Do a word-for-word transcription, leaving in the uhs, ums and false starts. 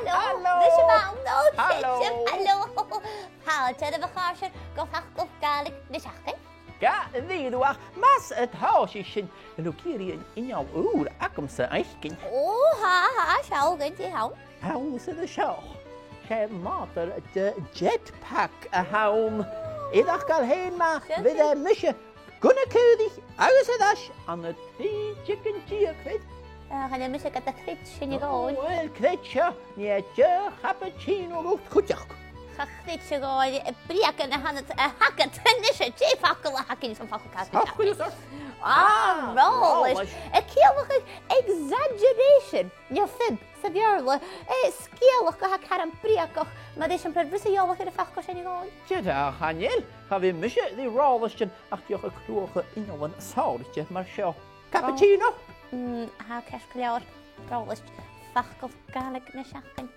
Halò! Halò! Nis a bheil, no, Halò! Halò! Fàilte oirbh, a chàirdean, gu Facal Gàidhlig na Seachdain. Gabh mo leisgeul, mas e do thoil sin, an-diugh cuiridh mi inneal ùr agamsa fhaicinn. Ò, tha, tha, seall gun tèid ann. Anns an seo, 's e mòdar de jetpack a th' ann. Air a chall fhèin, ma bhios mise gun a' cur agus air ais ann an trì diogan deug, creid. Ach chan eil mise gad chreids sin a ghabhail. Uill, creid seo, nì e deagh cappuccino dhut cuideachd. Cha chreid sibh a ghabhail, a' bhrìgh a th' ann, a th' agad a-nis, dè am facal a th' againn san fhacal cappuccino? Facal seo. Ah, ròlais. Ròlais. A' ciallachadh exaggeration, no fib sa Bheurla, eh, sgeulachd a tha car brèagach, mar eisimpleir, bheil thusa eòlach air a' fhacal sin a ghabhail? Dè tha, chan eil, cha bhi mise ri ròlaistean ach dìreach a' cruthachadh innealan sònraichte mar seo. Cappuccino? Mm, tha, ceart gu leòr. Ròlais, Facal Gàidhlig na Seachdain.